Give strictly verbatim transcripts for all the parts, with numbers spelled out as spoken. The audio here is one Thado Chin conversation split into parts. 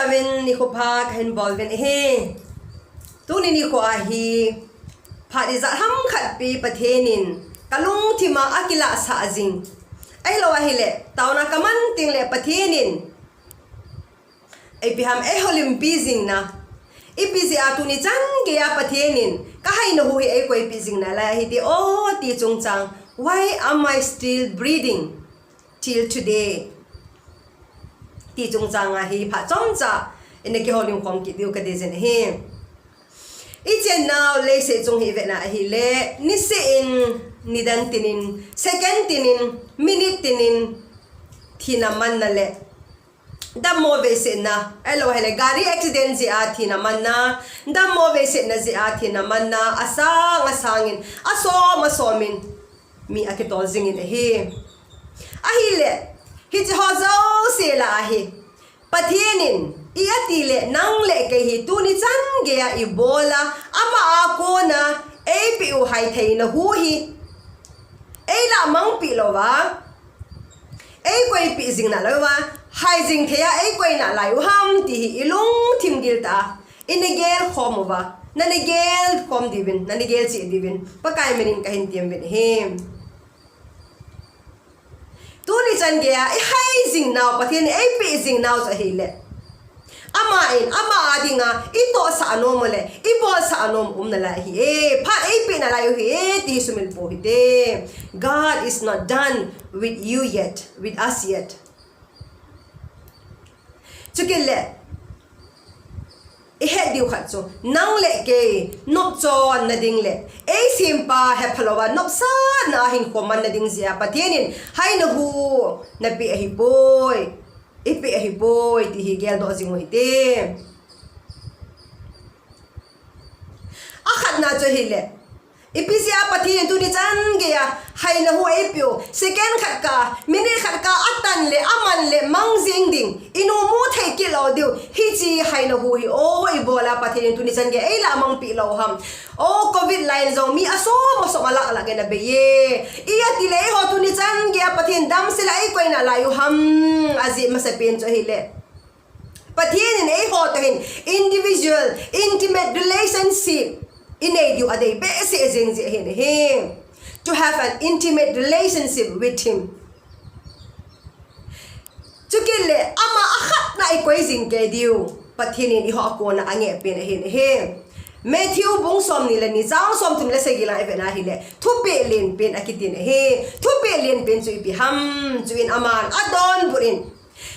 Vin nikho pha kahin bol uvin ahi. Tuni nikho ahi. Phat ijat ham khat pi Pathen in kalungthim a akilah sah jing. Ahilou ahile, taona kaman teng le Pathen in ipi ham eiholimpi jing na. Ipi jeh a tuni chan gei a Pathen in kahaina hu hi eikoipi jing nalai ahi ti o ti chungchang. Why am I still breathing till today? Ti chungchang a hi phat chomcha ina kiholim khom kit diu kadei jin ahi. Ichenau leiset chung hi vetna ahile, niseh in, nidan tin in, second tin in, minute tin in, thina manna le dammo veisetna, ahilou ahile gari accident jeh a thina manna, dammo veisetna jeh a thina manna, asang asang in, asom asom in mi akitol jing in ahi. Ahile, hiche ho jouse lah ahi. Pathen in, i ati le nang le kei hi tuni chan gei a ibol a, ama a kona eipeh u haitheina hu hi eilah mangpeh louva, eikoipeh jing nalai uva, hai jing thei a eikoi nalai u ham ti hi ilungthim gil tah a ina gel khom uva, nana gel khom diuvin, nana gel cheh diuvin Pakai min in kahin tem uvin ahi. Tuni chan gei a ihai jing nau, Pathen in eipeh jing nau chu ahile, ama in ama a dinga itohsah nom u le ibolsah nom um nalai ahi e, phat eipeh nalai u ahi e ti hi sumil pou hite. God is not done with you yet, with us yet. Chukit le, ihet diu khat chu, nang le kei nopchon na ding le eisempa hepha louva nopsahna a hinkho man na ding jeh a Pathen in haina hu napeh ahipoi, eipeh ahipoi ti hi geldoh jing u hite. Akhatna chu ahile, ipi jeh a Pathen in tuni chan gei a haina hu eipeh u, second khat kah a, minute khat kah a, atan le aman le mang jing ding, inu mu thei kit lou diu, hiche haina hu hi o ibol a Pathen in tuni chan gei a eilah mangpeh lou ham. O covid line jong mi asom asom alah lah gei na bei e. I ati le eiho tuni chan gei a Pathen damsel a eikoi nalai u ham, ajeh masapen chu ahile, Pathen in eiho toh hin individual, intimate relationship inei diu adei behseh jeng jeh ahin ahi. To have an intimate relationship with him. Chukit le ama akhatna ikoi jing kei diu Pathen in eiho a kona angeh pen ahin ahi. Matthew bung somni le ni chang somthum le sagi lang ivet na ahile, thupeh lenpen akitin ahi. Thupeh lenpen chu ipi ham, chuin aman adonbut in,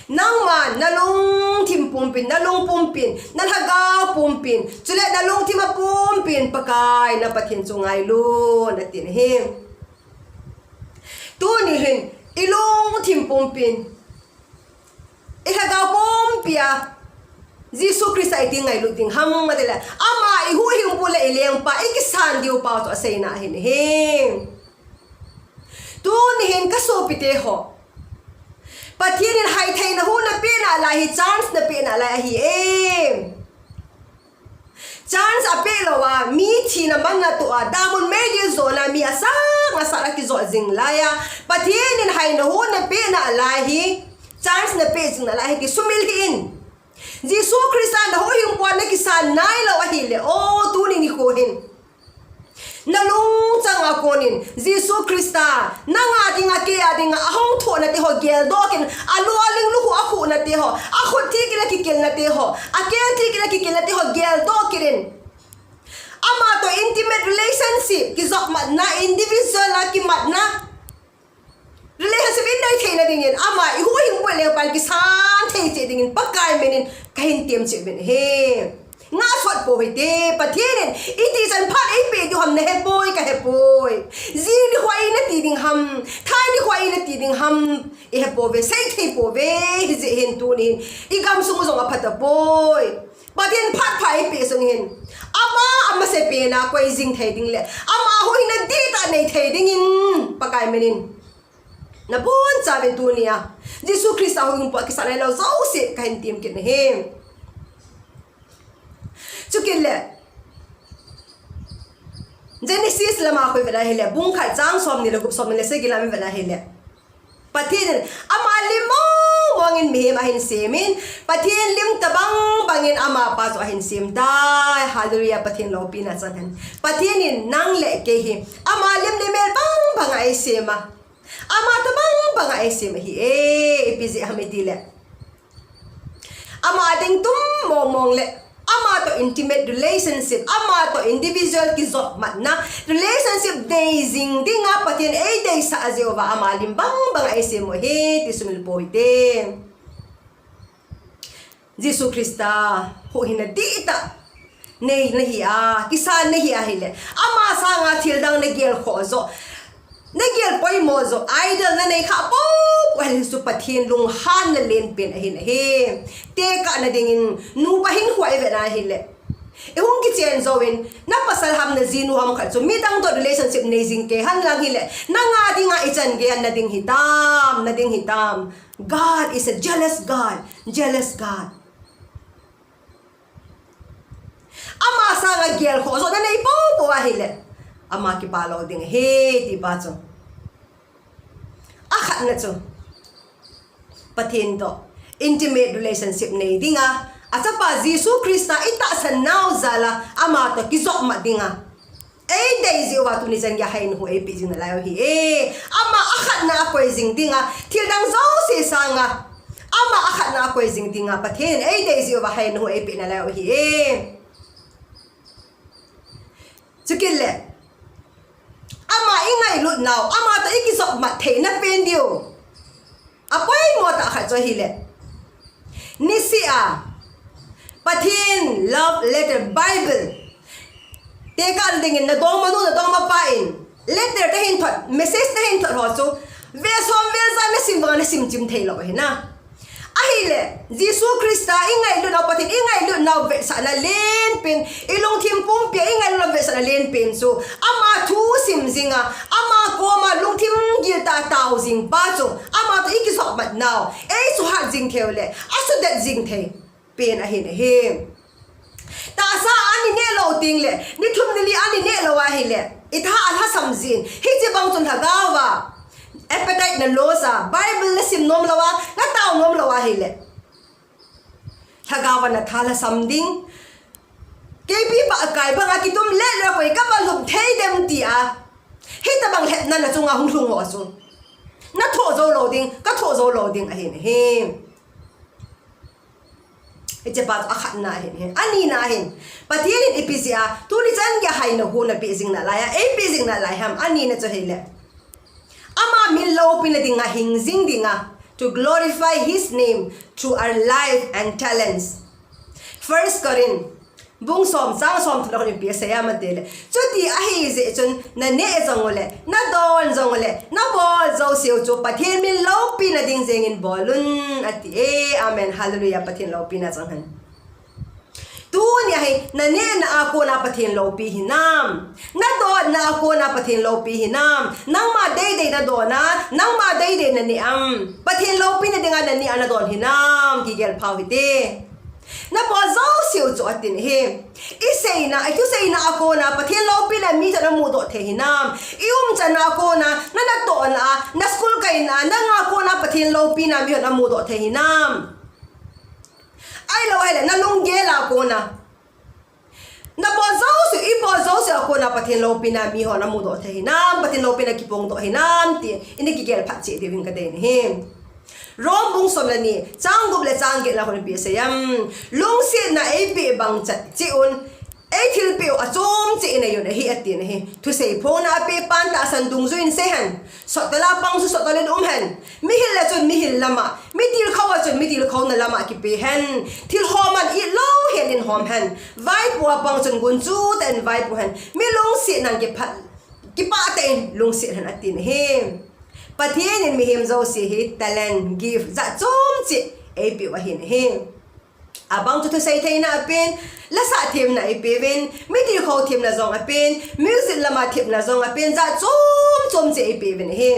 nangman nalungthim pumpin, nalung pumpin, nalhagao pumpin, chule nalungthim a pumpin Pakai na Pathen chu ngailu, atin ahi. Tuni hin ilungthim pumpin, ilhagao pumpi a Jesu Christa iti ngailut ding ham atile, ama ihuhhingpu le ilengpa, ikisan diu pa chu aseina ahin ahi. Tuni hin kasopite ho, Pathen in haitheina hu napeh nalai hi, chance napeh nalai ahi e. Chance apeh louva mi thina manna toh a, damun meidil jona mi asang asat a kijot jing laiya, Pathen in haina hu napeh nalai hi, chance napeh jing nalai hi ti sumil hih in. Jesu Christa nahuhhingpu a nakisan nailou ahile, o tuni nikho hin nalungchang a konin Jesu Christa nanga dinga, keia dinga ahung thohnate ho geldoh kin, alu aling lukhuh akhuhnate ho, akhut thih kila kikilnate ho, akeng thih kila kikilnate ho geldoh kit in, ama toh intimate relationship, kijopmatna, individual a kimatna relationship inei theina dingin, ama ihuhhingpu lengpan kisan thei cheh dingin Pakai min in kahin tem cheh uvin ahi. Ngah sot pou hite, Pathen in itichan phat eipeh diu ham nahepoi, kahepoi. Jing nikho a ina ti ding ham, thai nikho a ina ti ding ham, ihepouve, seithei pouve, hijeh hin tunin igamsung u jong aphatapoi. Pathen phat pha eipeh sung hin, ama amasapen a koi jing thei ding le ama huhhingna dihtah nei thei dingin Pakai min in nabonchauvin tunia Jesu Christa huhhingpu a kisah nailou jouse kahin tem kit nahi. Chukit le, Genesis lama khu ivet na hile, bung khat chang somni le gup, somni le sagi lam ivet na hile, Pathen in ama lim mong mong in mihem ahin sem in, Pathen lim tabang bang in amapa chu ahin sem tai. Hallelujah, Pathen loupina chang hen. Pathen in nang le kei hi ama lim le mel bang bang a eisem a, ama tabang bang a eisem ahi e. Ipi jeh ham iti le, ama ding tum mong mong le ama toh intimate relationship, ama toh individual kijopmatna relationship nei jing dinga Pathen eideisah jeh uva ama lim bang bang a eisem u ahi ti sumil pou hite. Jesu Christa huhhingna dihtah nei nahi a, kisan nahi ahile, ama sanga thil dang nagel khoh joh, nagel poimo joh, idol nanei khah poupou ahile chu Pathen lunghanna lenpen ahin ahi. Tekahna dingin nupa hinkho ivet na ahile, ihung kichen jouvin, na pasal ham na jinu ham khat chu midang toh relationship nei jing kei hen lang hile, nanga dinga ichan gei a na ding hitam, na ding hitam. God is a jealous God, jealous God. Ama sanga gel khoh joh nanei poupou ahile, ama kipa lou ding ahi ti pa chu. Akhatna chu, Pathen toh intimate relationship nei dinga, achapa Jesu Christa itahsan nau jal a ama toh kijopmat dinga eidei jeh uva tuni chan geiya hainu eipeh jing nalai u ahi e. Ama akhatna akoi jing dinga, thil dang jouse sanga ama akhatna akoi jing dinga Pathen eidei jeh uva hainu eipeh nalai u ahi e. Chukit le, ama ingailut nau, ama toh ikijopmat theina pen diu apoimo tah khat chu ahile, niseh a Pathen love letter Bible tekahna dingin nadongmanu nadongmapa in letter nahin thot, message nahin thot ho chu, vel som vel ja nasim vang nasim chim theilou ahi na. Ahile, Jesu Christa ingailut nau, Pathen ingailut nau vetsahna lenpen, ilungthim pumpia ingailut nau vetsahna lenpen chu, ama thu sim jinga, ama koma lungthim giltah a tao jing pa chu, ama toh ikijopmat nau eisuhat jing theiu le asudet jing thei pen ahin ahi. Tahsa ani nehlou tengle, ni thum ni li ani nehlou ahile, itha alhasam jin, hiche bang chun lhagao a appetite na lose a, Bible nasim nomlou a, natao nomlou ahile, lhagao a natha lhasam ding. Keipi pahkai banga kitum le le koi kava lhum thei dem tia, hitobang lhepna nachunga hung lhung ho chu, nathoh joulou ding, kathoh joulou ding ahin ahi. Hiche pa chu akhatna ahin ahi. Anina ahin, Pathen in ipi jeh a tuni chan geiya hainu napeh jing nalai a, eipeh jing nalai ham? Anina chu ahile, ama min loupina dinga hing jing dinga, to glorify his name through our life and talents. First Corinth bung som chang somthum na kon ipi asei ham itile, chuti ahijeh chun naneh jong ule, nadon jong ule, nabol jouseu chu Pathen min loupina ding jengin bol un ati e. Amen. Hallelujah. Pathen loupina chang hen. Tunia hi nanehna a kona Pathen loupi hinam? Nadonna a kona Pathen loupi hinam? Nangma deidei nadon a, nangma deidei naneh am? Pathen loupina dinga naneh a nadon hinam? Kigel phau hite. Nabol jouseu chu atin ahi. Iseina, ithuseina a kona Pathen loupina mihon amudoh thei hinam? Iumchanna a kona, nanatohna a, naschool kaina a, nanga kona Pathen loupina mihon amudoh thei hinam? Ahilou ahile, nalunggel a kona, nabol jouseu, ibol jouseu a kona Pathen loupina mihon amudoh thei hinam, Pathen loupina kipongdoh hinam ti, ina kigel phat cheh diuvin kadei ahi. Rome bung som le ni, chang gup le chang get na kon ipi asei am? Lungsetna eipeh bang chet cheh un, eithilpeh u achom cheh inei un ahi atin ahi. Thusei phongna a peh pan tahsan dungjuiyin sei hen. Sottol a pang chu sottol in um hen. Mihil a chun mihil lama, mitilkhou a chun mitilkhouna lama kipe hen. Thilhom a itlou helin hom hen. Vaipo a pang chun gunchu tah in vaipo hen. Mi lungsetnan kipah, kipah tah in lungset hen atin ahi. Pathen in mihem jouse hi talent, gift, jat chom cheh eipeh u ahin ahi. Abang chu thusei theina apen, lasah themna eipeuvin, mitilkhou themna jong apen, music lama themna jong apen, jat chom chom cheh eipeuvin ahi.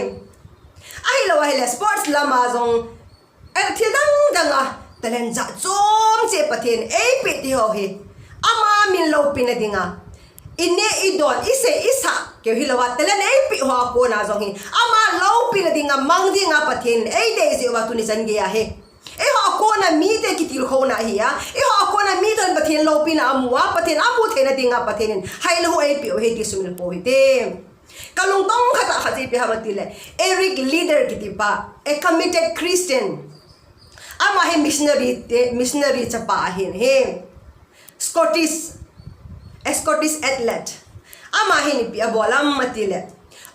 Ahilou ahile sports lama jong, eh, thil dang dang a talent jat chom cheh Pathen eipeh tiho hi, ama min loupina dinga I neh i don, i sei i sa keu hilou a, talent eipeh ho a kona jong hi, ama loupina dinga mang dinga Pathen in eidei jeh uva tuni chan geiya hi, eiho a kona mite kitilkhouna hi a, eiho a kona miten Pathen loupina amu a, Pathen amu theina dinga Pathen in haina hu eipeh u ahi ti sumil pou hite. Ka lungtong khat a khat chu ipi ham itile, Eric Liddell kiti pa, a committed Christian. Ama hi missionary te, missionary chapa ahin ahi. Scottish, a Scottish athlete. Ama hin ipi abol ham itile,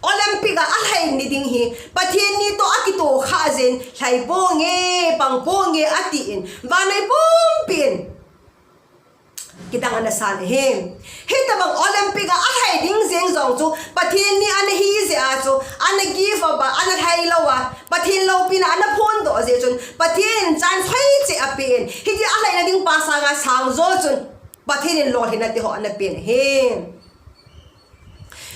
Olympic a alhai ni ding hi, Pathen ni toh akitoh kha jeh in, lhai ponge, pang ponge, atin, vannoi pumpi in kidang ana san ahi. Hitabang Olympic a alhai ding jeng jong chu, Pathen ni ana hi jeh a chu, ana give up a, ana lhai lou a, Pathen loupina ana phondoh jeh chun, Pathen in chance hoiche apen, hiti alhaina ding pa sanga sang jo chun, Pathen in lolhinna te ho ana pen ahi.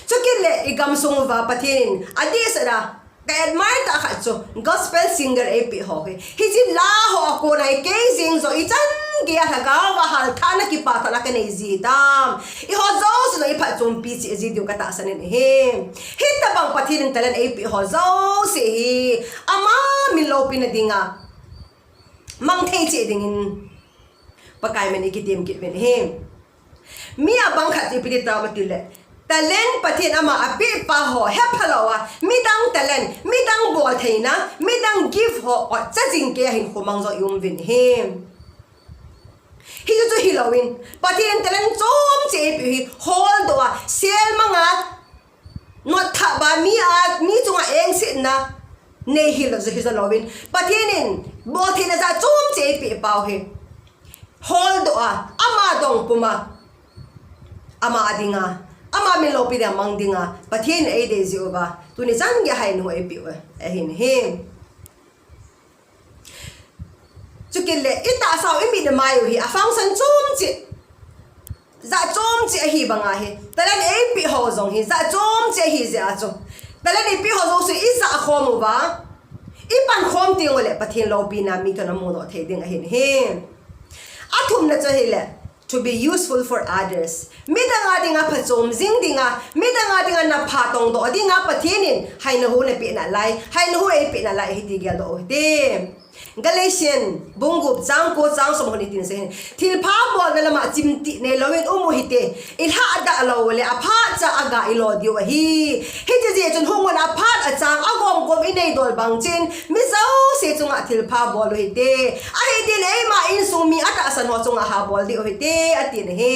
Chukit le i gamsung uva Pathen in adehset a ka admire tah khat chu gospel singer eipeh ho hi. Hiche la ho a kona hi kei jeng jong ichan geiya lhagao va halthahna kipahtahna kanei ji tam. Eiho jouse jong iphatchompi cheh ji diu katahsan in ahi. Hitabang Pathen in talent eipeh ho jouse hi ama min loupina dinga mang thei cheh dingin Pakai min in ikitem kit uvin ahi. Mi abang khat chu ipi ti tam itile, talent Pathen ama apeh pa ho hepha lou a, midang talent, midang boltheina, midang gift ho otcha jing keiya hinkho mang jong i um uvin ahi. Hichu chu hilouvin, Pathen in talent chomcha eipeh hi holdoh a, sel mang a, notthah ba mi a, mi chunga engsetna nei hil jo, hil jo louvin, Pathen in boltheina jat chomcha eipeh pau hi holdoh a, ama dong pum a, ama a dinga, ama min loupina mang dinga Pathen in eidei jeh uva tuni chan geiya haina hu eipeh u ahin ahi. Chukit le itahsa u, imit u, imai u hi a function chomcha, jat chomcha ahi banga hi, talent eipeh ho jong hi jat chomcha ahi jeh a chu, talent eipeh ho jouse ijah khom uva, ipan khom teng ule Pathen loupina mi toh amudoh thei ding ahin ahi. Athumna chu ahile, to be useful for others. Midang a dinga phachom jing dinga, midang a dinga napha tongdoh dinga Pathen in haina hu napeh nalai, haina hu eipeh nalai ahi ti geldoh u hite. Galatian bung gup chang ko chang som hon hitin asei in, thilpha bolna lama chimtih neilouvin um u hite. Ilhadah lou le aphat cha aga ilo diu ahi. Hiche jeh chun hung un, aphat achang agomgom inei dol bang chun, mi jouse chunga thilpha bol u hite. Ahi tin eima insung mi atahsan ho chunga ha bol diu hite, atin ahi.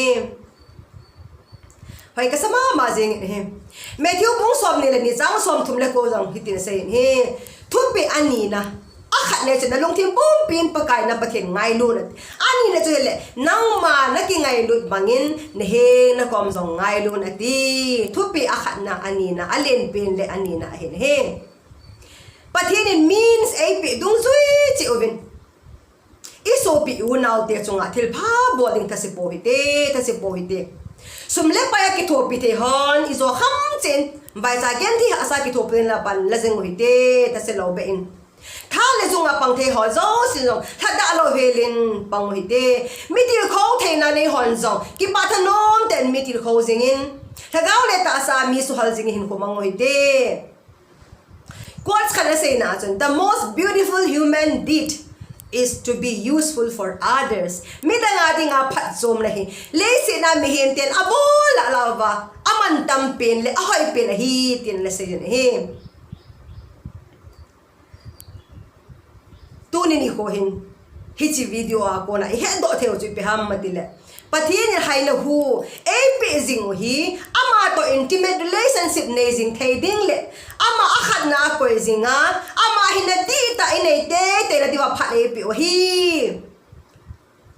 Hoi kasa mama jeng in ahi. Matthew bung somni le ni chang somthum le ko jong hitin asei in ahi. Thupeh anina, akhatna chu nalungthim pumpin Pakai na Pathen ngailu in ati. Anina chu ahile, nangma nakingailut bangin nahenna kom jong ngailu in ati. Thupeh akhatna, anina, alenpen le anina ahin ahi. Pathen in means eipeh dungjui cheh uvin, isopi unaote chunga thilpha bol ding thase pou hite, thase pou hite. Sum le pai a kithopi thei hon ijo kham cheh in, vaicha genthei hahsa kithopi ding la pan la jeng u hite, thase lou beh in. Tha le jung a pang thei ho jouse jong lhadah lou hel in pang u hite. Mi tilkhou theina nei hon jong kipah thanom tah in mi tilkhou jing in, lhagao le tahsa mi suhal jing in hinkho mang u hite. Quotes khat in aseina chun, the most beautiful human deed is to be useful for others. Midang a dinga phatchomna hi leiset a mihem ten abol lah lah uva, amantam pen le ahoi pen ahi, tin asei in ahi. Tuni nikho hin hiche video a kona ihetdoh thei u chu ipi ham itile, Pathen in haina hu eipeh jing u hi, ama toh intimate relationship nei jing thei ding le, ama akhatna akoi jing a, ama hinna dihtah inei teitei na diuva phat eipeh u ahi.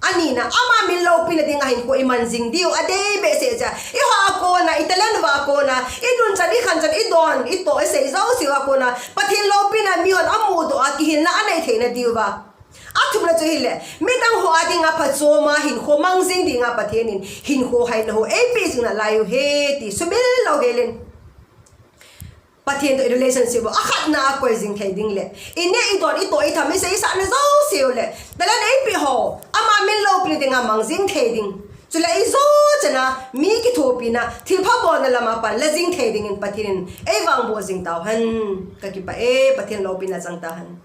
Anina, ama min loupina dinga hinkho iman jing diu adei behseh jeh a, eiho a kona, i talent uva kona, idun chan, ikhan chan, idon, itoh, isei jouse uva kona Pathen loupina mihon amudoh a kihilna anei theina diuva. Athumna chu ahile, midang ho a dinga phachom a hinkho mang jing dinga Pathen in hinkho haina hu eipeh jing nalai u ahi ti sumil lou hel in, Pathen toh i relationship u akhatna akoi jing thei ding le, ineh idon, itoh itham, isei isahna jouse u le, talent eipeh ho ama min loupina dinga mang jing thei ding, Chule ijo chana mi kithopina, thilpha bolna lama pan la jing thei dingin Pathen in eivangboh jing tauhen. Kakipah e, Pathen loupina chang tahen.